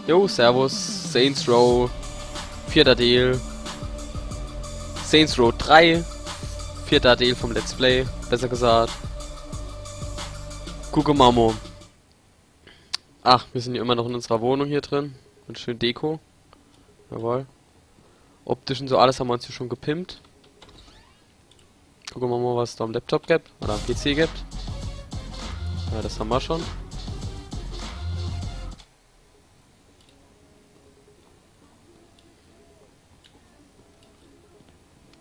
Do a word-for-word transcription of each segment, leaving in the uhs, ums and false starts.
Jo, servus, Saints Row, vierter Deel. Saints Row drei, vierter Deel vom Let's Play, besser gesagt. Gucke ma mo. Ach, mir sin jo immer noch in unserer Wohnung hier drin. Und schön Deko. Jawohl. Optisch und so alles hammer uns hier schon gepimpt. Gucke ma mo, was es do am Laptop gibt. Oder am P C gibt. Ja, das hammer schon.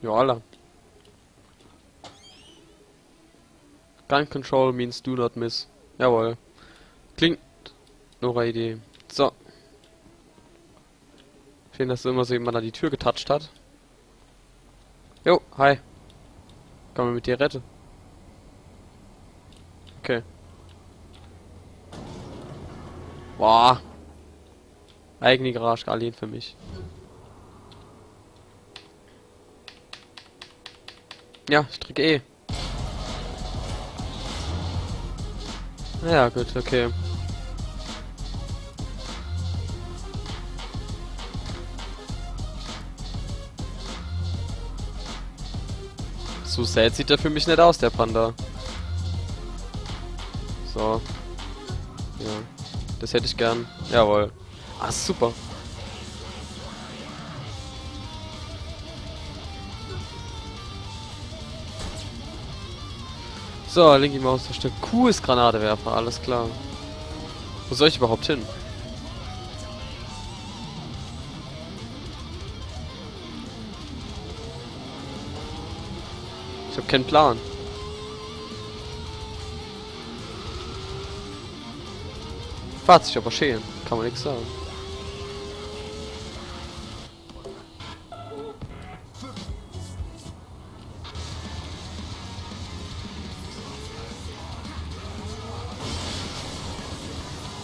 Ja, alla. Gun control means do not miss. Jawohl. Klingt noch e Idee. So. Schön, dass immer so jemand an die Tür getatscht hat. Jo, hi. Kann ma mit dir redde? Okay. Boah. Eigene Garage, allein für mich. Ja, ich drück E. Ja, gut, okay. So sad sieht der für mich net aus, der Panda. So. Ja. Das hätt ich gern. Jawohl. Ah, super. So, linke Maustaste. Q is Granewerfer, alles klar. Wo soll ich überhaupt hin? Ich hab keinen Plan. Fahrt sich aber schön, kann man nix sagen.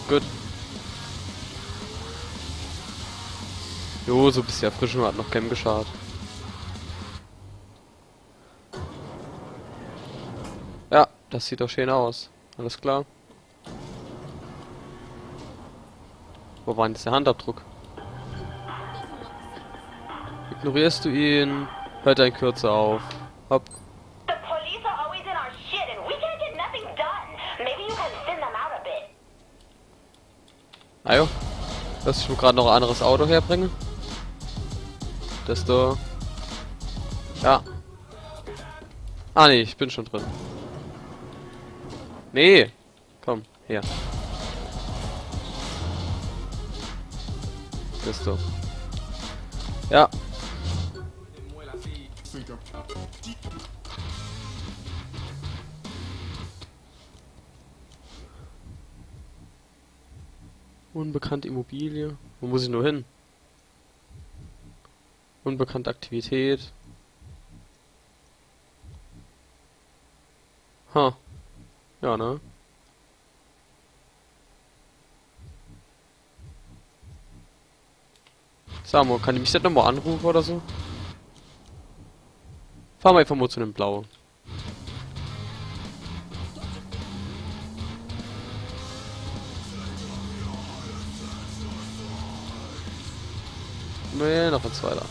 Gut. Jo, so bissje Erfrischung hat noch keinem geschadet. Ja, das sieht doch schön aus. Alles klar. Wo war denn jetzt der Handabdruck? Ignorierst du ihn? Hört er in Kürze auf. Hopp. The police are always in our shit and we can't get nothing done. Maybe you can thin them out a bit. Ajo. Dass ich mir grad noch ein anderes Auto herbringe. Das do. Ja. Ah, nee, ich bin schon drin. Nee. Komm, her. Das do. Ja. Unbekannte Immobilie. Wo muss ich nur hin? Unbekannte Aktivität. Ha. Ja, ne? Sa mo, kann die mich net nochmo anrufe oder so? Fahr ma einfach mo zu dem Blaue. Nee, noch ein zweiter.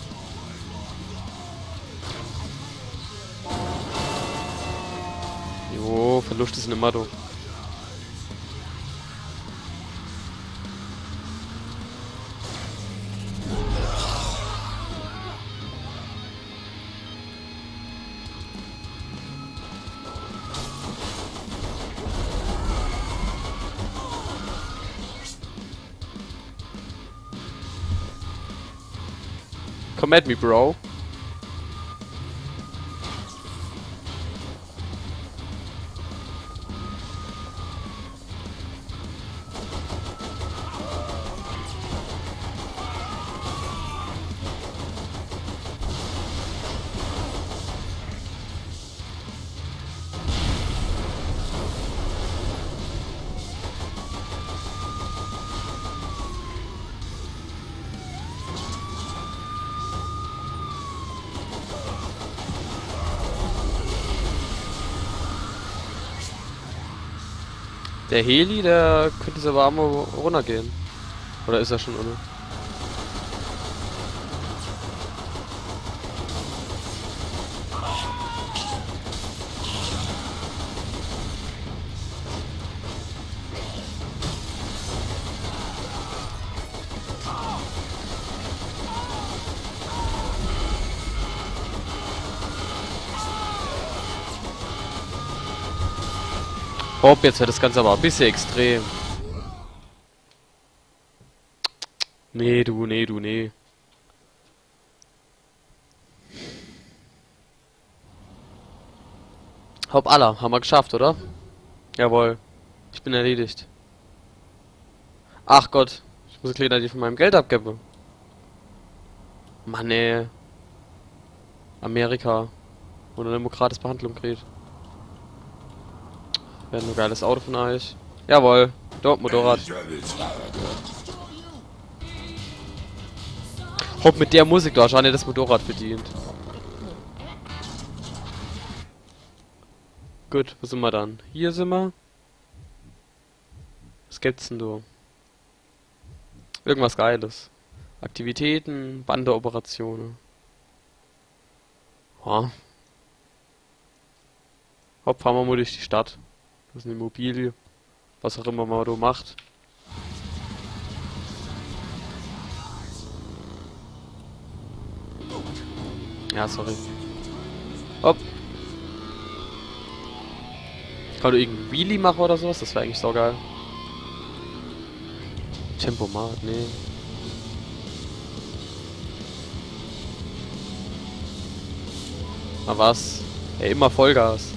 Jo, Verluste sin immer do. Come at me, bro. Der Heli, der könnt jetzt aber aa mo runnergehen. Oder is er schon unne? Hopp, jetzt wird das Ganze aber ein bisschen extrem. Nee, du, nee, du, nee. Hoppala, haben wir geschafft, oder? Jawohl. Ich bin erledigt. Ach Gott, ich muss Kleiner die von meinem Geld abgeben. Mann, ey. Amerika, wo eine demokratische Behandlung kriegt. Wäre ein geiles Auto von euch. Jawohl, dort Motorrad. Hopp, mit der Musik, da hast du das Motorrad verdient. Gut, wo sind wir dann? Hier sind wir. Was gibt's denn da? Irgendwas Geiles. Aktivitäten, Bandeoperationen. Ja. Hopp, fahren wir mal durch die Stadt. Das ist eine Immobilie. Was auch immer man da macht. Ja, sorry. Hopp. Kann du irgendeinen Wheelie machen oder sowas? Das wäre eigentlich saugeil. Tempomat, nee. Na was? Ey, immer Vollgas.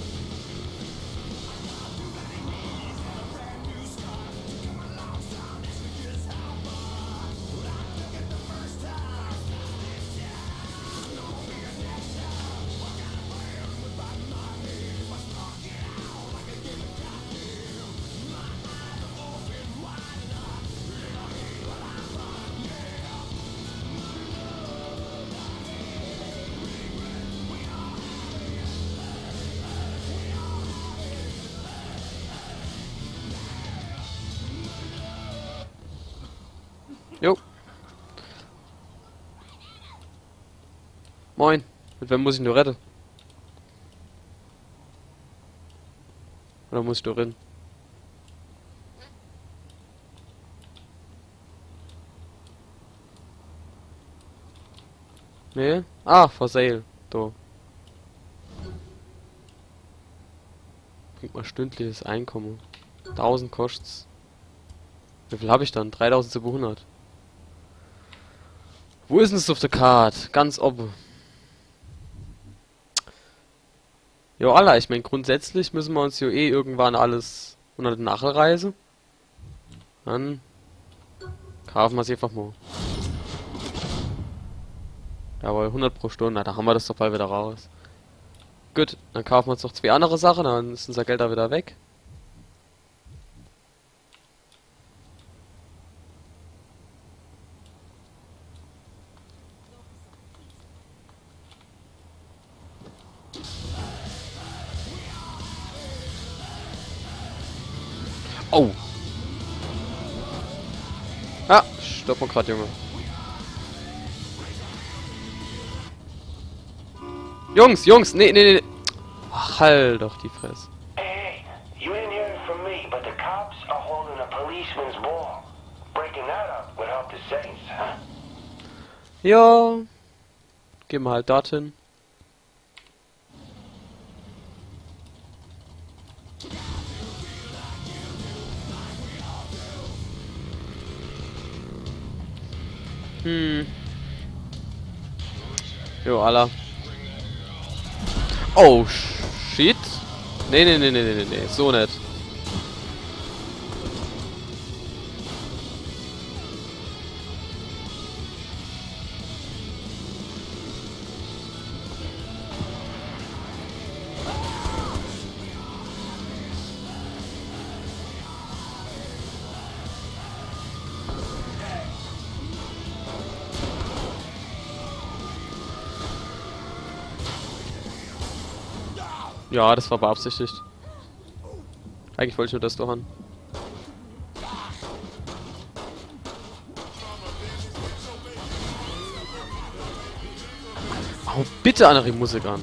Jo. Moin. Mit wem muss ich nur reden? Oder muss ich nur reden? Nee? Ah, for sale. Do. Bringt mal stündliches Einkommen. Tausend koscht's. Wie viel hab ich dann? Dreitausendsiebenhundert. Wo is denn das auf der Karte? Ganz oben. Jo, alla, ich mein, grundsätzlich müssen wir uns jo eh irgendwann alles unter den Nagel reißen. Dann kaufen wir's einfach mal. Jawohl, hundert pro Stunde, na, da haben wir das doch bald wieder raus. Gut, dann kaufen wir uns noch zwei andere Sachen, dann ist unser Geld da wieder weg. Oh! Ah, stopp mal grad, Junge. Jungs, Jungs, nee, nee, nee. Ach, halt doch die Fresse. Hey, hey, you didn't hear it from me, but the cops are holding a policeman's ball. Breaking that up would help the Saints, huh? Ja. Gehen wir halt dorthin. Hm. Jo, alla. Oh, shit. Nee, nee, nee, so net. Ja, das war beabsichtigt. Eigentlich wollte ich nur das da haben. Oh, bitte, Anna, die Musik an.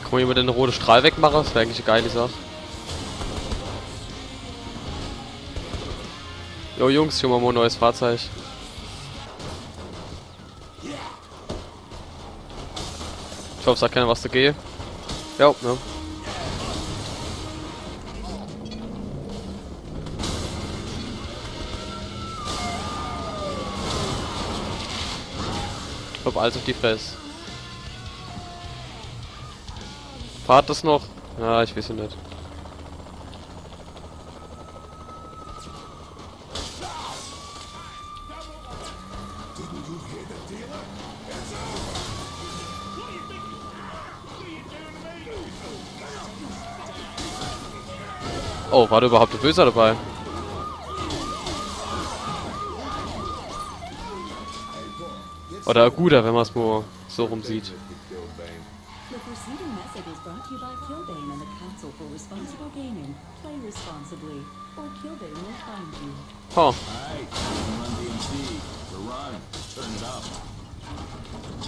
Kann mer immer den rote Strahl wegmache? Das wär eigentlich e geili Sach. Jo, Jungs, hier hämmer mol e neies Fahrzeug. Ich hoff, es hat kenner was dagege. Ja, ne? Ich hopp alles uff die Fress. Fahrt das noch? Ja, ich weeß jo net. Oh, war do überhaupt e Böser dabei? Oder e Guter, wenn mer's mol so rum sieht. The preceding message was brought to you by Killbane and the Council for Responsible Gaming. Play responsibly, or Killbane will find you. Ha.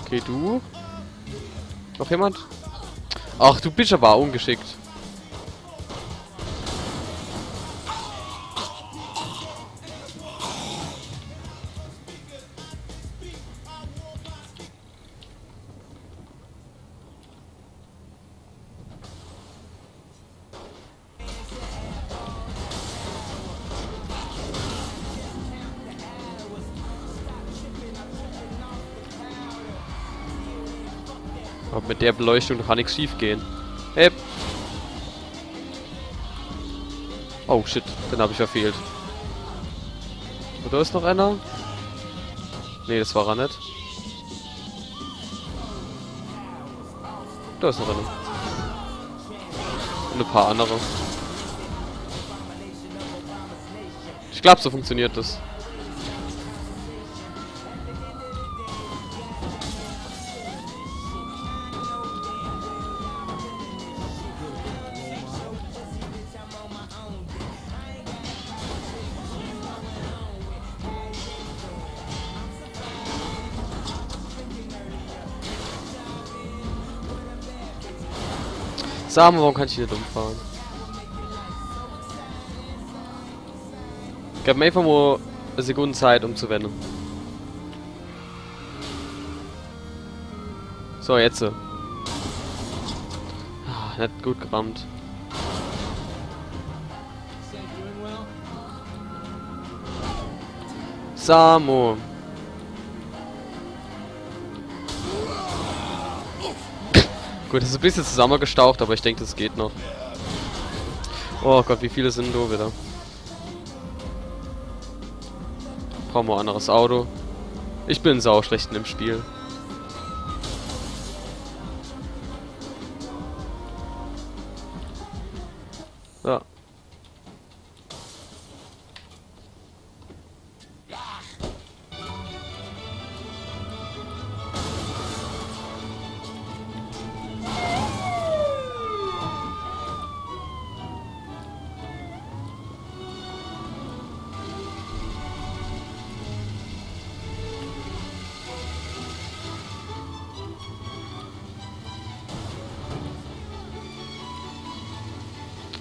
Okay, du. Noch jemand? Ach, du bisch awwer ungeschickt. Awwer mit der Beleuchtung kann nix schief gehe. Hey. Oh shit, den hab ich verfehlt. Oder is noch einer? Nee, das war er net. Do is noch einer. Und e paar andere. Ich glaab, so funktioniert das. Sa mol, warum kann ich net umfahre? Gib mer einfach mol e Sekunde Zeit, um zu wenne. So, jetzt. Ah, net gut gerammt. Sa mol. Gut, das is e bissel zusammegestaucht, awwer ich denk, das geht noch. Oh Gott, wie viele sin do wieder? Brauche mer e anneres Auto. Ich bin sauschlecht in dem Spiel. So.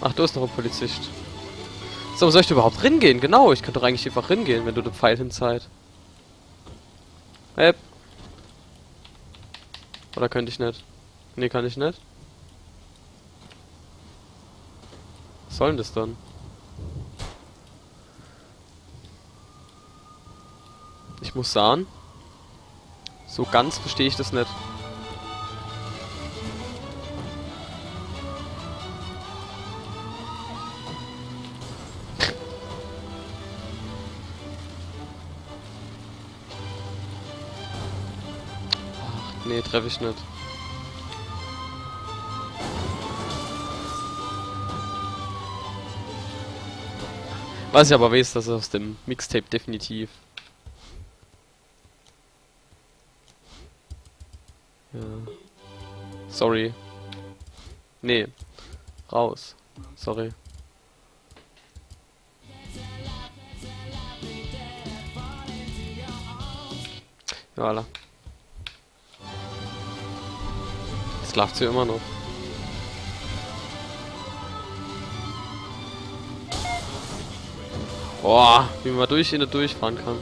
Ach, do is noch e Polizist. So, wo soll ich do überhaupt ringehe? Genau, ich kann doch eigentlich einfach ringehe, wenn do de Pfeil hinzeigt. Yep. Oder könnt ich net? Nee, kann ich net. Was soll dann das dann? Ich muss sage, so ganz versteh ich das net. Nee, treff ich net. Was ich aber wees, dass es aus dem Mixtape definitiv. Ja. Sorry. Nee. Raus. Sorry. Ja, voilà. Jetzt lacht sie immer noch. Boah, wie man durch ihn durchfahren kann.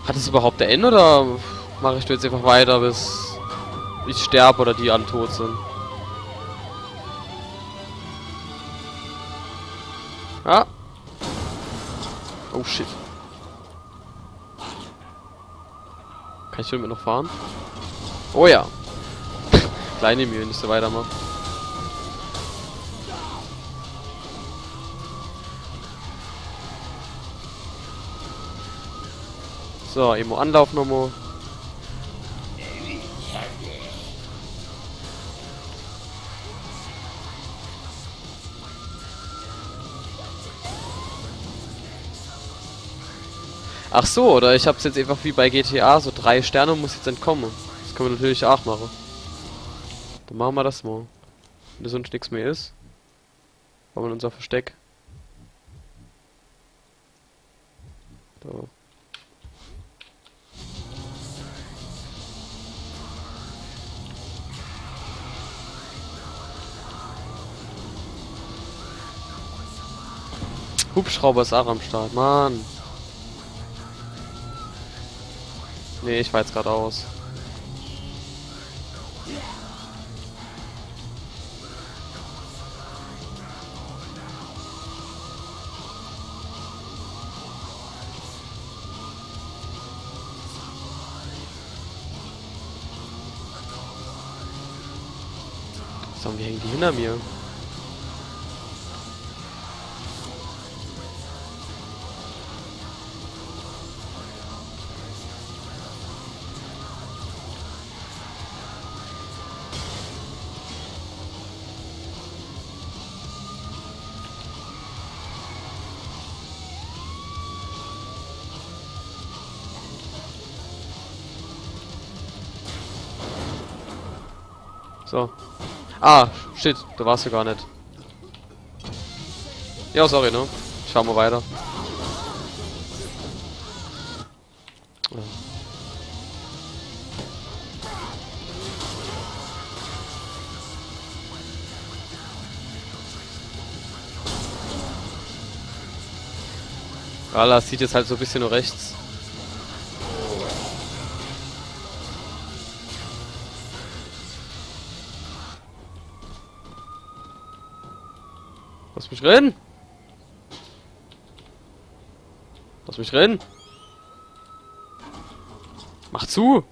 Hat es überhaupt ein Ende oder mach ich do jetzt einfach weiter, bis ich sterb oder die alle tot sind? Ah. Oh shit. Kann ich damit noch fahren? Oh ja. Kleine Mühe, nicht so weitermachen. So, emo Anlauf nochmal. Ach so, oder ich hab's jetzt einfach wie bei G T A, so drei Sterne und muss jetzt entkommen. Das kann man natürlich auch machen. Dann machen wir das mal. Wenn da sonst nichts mehr ist. Brauchen wir unser Versteck. So. Hubschrauber ist auch am Start, Mann. Nee, ich fahr jetzt gradaus. So, wie hängen die hinter mir? So. Ah, shit, da warst du gar nicht. Ja, sorry, ne? Schauen wir weiter. Alla, sieht jetzt halt so ein bisschen nur rechts. Lass mich rein! Lass mich rein! Mach zu!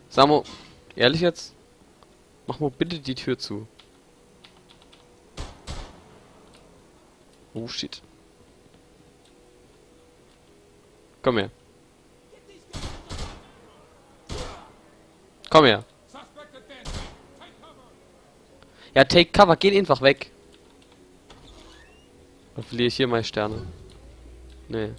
Sag mal, ehrlich jetzt? Mach mal bitte die Tür zu. Oh shit. Komm her. Komm her. Ja, take cover, geh einfach weg. Dann verliere ich hier meine Sterne. Nee.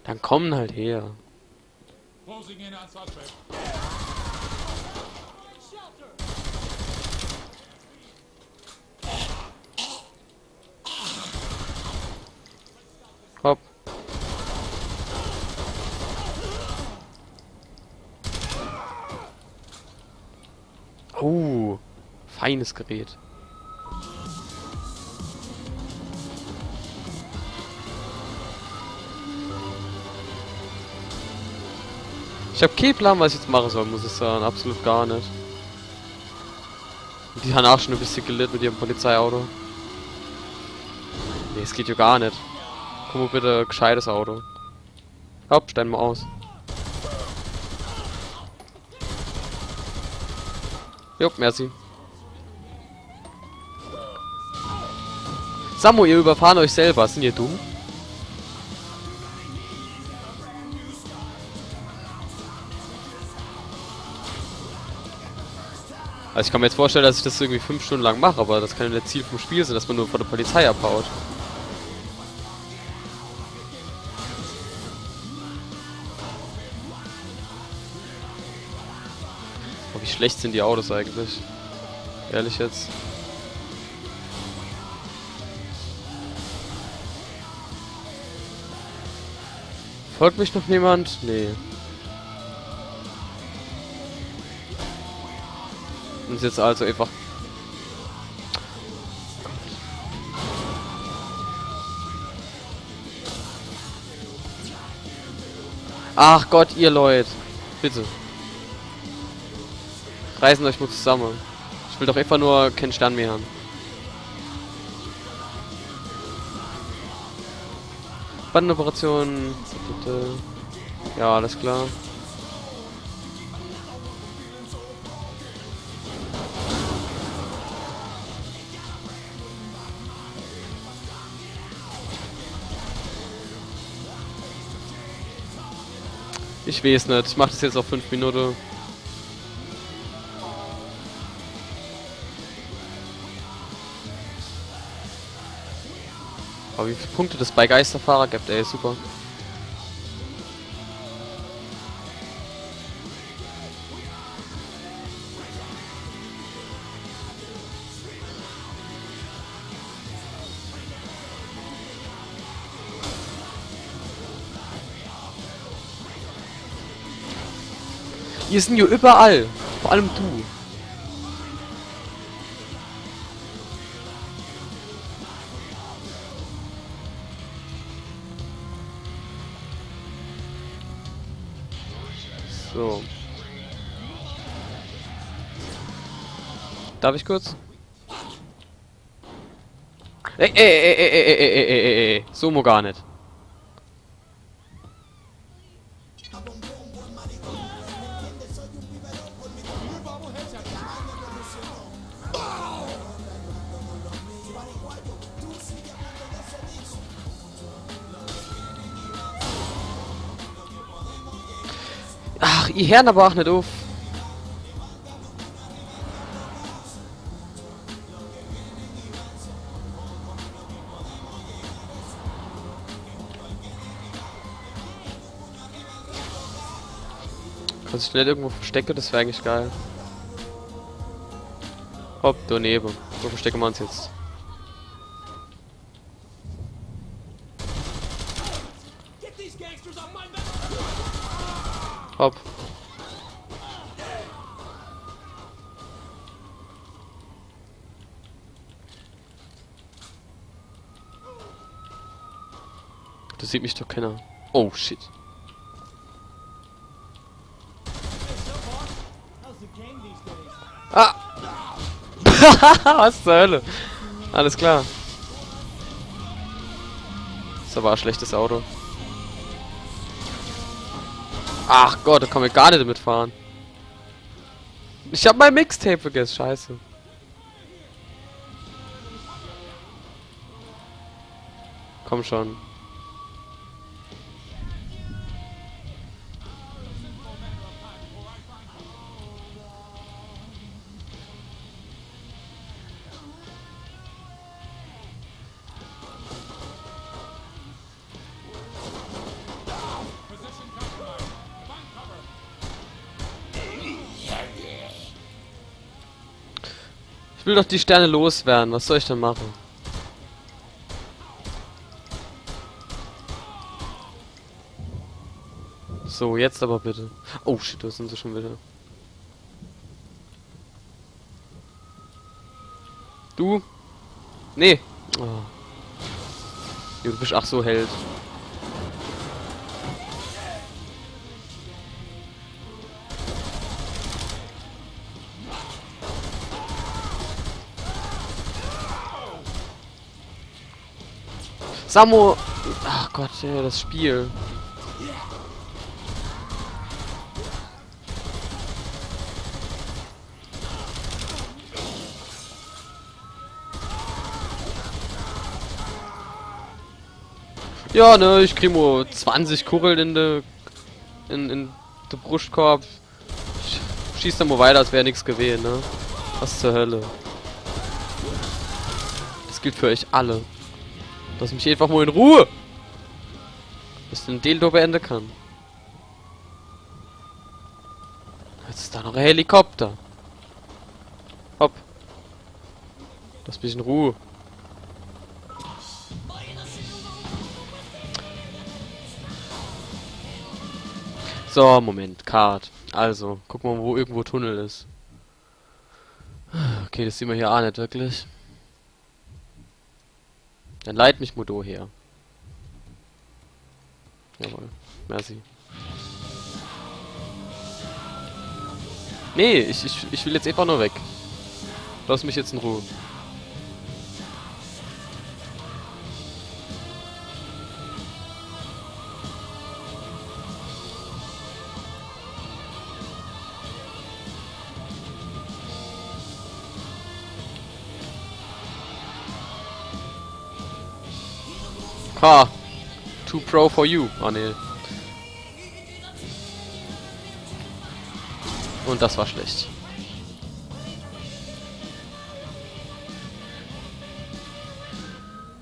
Dann kommen halt her. Closing in on suspect. Hopp. Oh, feines Gerät. Ich hab keinen Plan, was ich jetzt machen soll, muss ich sagen. Absolut gar nicht. Die haben auch schon ein bisschen gelitten mit ihrem Polizeiauto. Nee, es geht jo gar net. Komm mo bitte, gescheites Auto. Hopp, steigen mo aus. Jo, merci. Sag mo, ihr überfahren euch selber. Sind ihr dumm? Also ich kann mir jetzt vorstellen, dass ich das irgendwie fünf Stunden lang mache, aber das kann ja net Ziel vom Spiel sein, dass man nur vor der Polizei abhaut. Oh, wie schlecht sind die Autos eigentlich? Ehrlich jetzt. Folgt mich noch jemand? Nee. Und jetzt also einfach. Ach Gott, ihr Leut. Bitte. Reißen euch mo zusamme. Ich will doch einfach nur kein Stern mehr han. Bandenoperation. Ja, alles klar. Ich weeß net, ich mach das jetzt auf fünf Minute. Aber wie viel Punkte das bei Geisterfahrer gibt, ey, super. Ihr sind jo überall. Vor allem du. So. Darf ich kurz? Ey, ey, ey, ey. So mo gar net. Ach, ihr heern aber auch net uff. Kann sich net irgendwo verstecke, das wär eigentlich geil. Hopp, danebe. Wo verstecke mer uns jetzt? Hopp. Do sieht mich doch keiner. Oh shit. Ah! Was zur Hölle? Alles klar. Das war e schlechtes Auto. Ach Gott, do kann mer gar net mitfahre. Ich hab mein Mixtape vergesse, scheiße. Komm schon. Ich will doch die Sterne loswerre. Was soll ich denn mache? So, jetzt aber bitte. Oh shit, do sin se schon wieder. Du? Nee. Oh. Jo, du bisch ach so Held. Samo. Ach Gott, ja, das Spiel. Ja, ne, ich krieg nur zwanzig Kugeln in de, in, in de Bruschtkorb. Sch-, schießt dann mo weiter, als wär nix gewesen, ne? Was zur Hölle? Das gilt für euch alle. Lass mich einfach mo in Ruhe! Bis ich den Dildo beenden kann. Jetzt ist da noch ein Helikopter. Hopp. Lass mich in Ruhe. So, Moment, Card. Also, guck mo, wo irgendwo Tunnel is. Okay, das sieht ma hier aa net wirklich. Dann leit mich mo do her. Jawohl. Merci. Nee, ich, ich, ich will jetzt einfach nur weg. Lass mich jetzt in Ruhe. Ha! Too pro for you. Ah, nee. Und das war schlecht.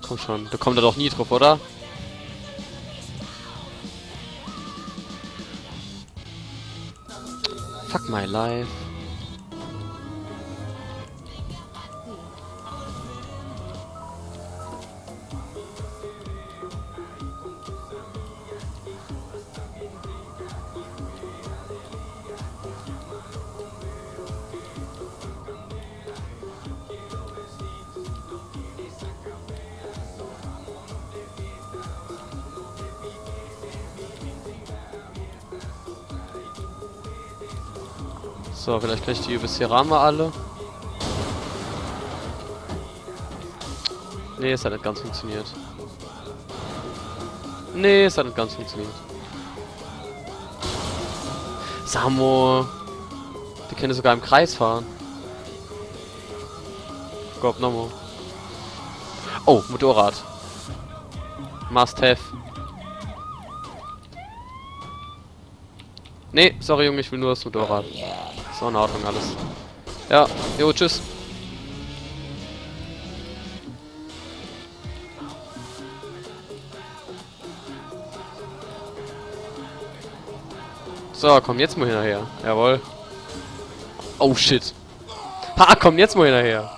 Komm schon, da kommt er doch nie drauf, oder? Fuck my life. So, vielleicht kann ich die übers hier ramme alle. Nee, es hat net ganz funktioniert. Nee, es hat net ganz funktioniert. Samo. Die kenne sogar im Kreis fahre. Gott, nomo. Oh, Motorrad. Must have. Nee, sorry, Junge, ich will nur das Motorrad. So, in Ordnung, alles. Ja, jo, tschüss. So, komm jetzt mo hinnerher. Jawohl. Oh, shit. Ha, komm jetzt mo hinnerher.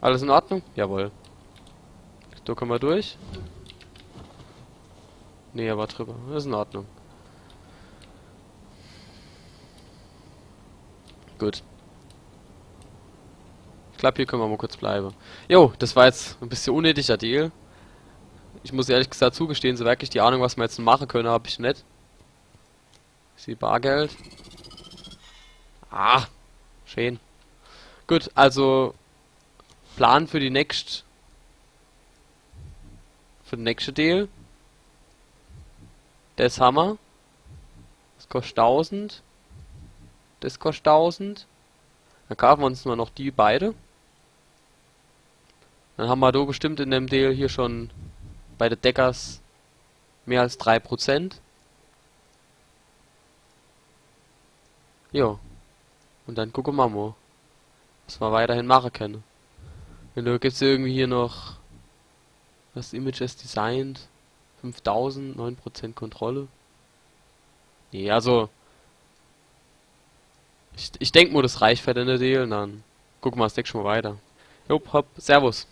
Alles in Ordnung? Jawohl. Do kenne ma durch. Nee, er war drüber. Is in Ordnung. Gut. Ich glaub, hier kenne ma mo kurz bleibe. Jo, das war jetzt e bissje unnötiger Deal. Ich muss ehrlich gesagt zugestehe, so wirklich die Ahnung, was ma jetzt mache kenne, hab ich net. Ich seh Bargeld. Ah, schön. Gut, also Plan für die nächst, für den nächste Deal. Das hammer. Das koscht tausend. Das koscht tausend. Dann kaufe ma uns mo noch die beide. Dann hammer do bestimmt in dem Deal hier schon bei de Deckers mehr als drei Prozent. Jo. Und dann gucke ma mo, was ma weiterhin mache kenne. Wenn do gibt's irgendwie hier noch das Image as designed, fünftausend, neun Prozent Kontrolle. Nee, also ich, ich denk mo, das reicht für den Deal. Dann gucke ma das nächste Mo weiter. Jupp, hopp, servus.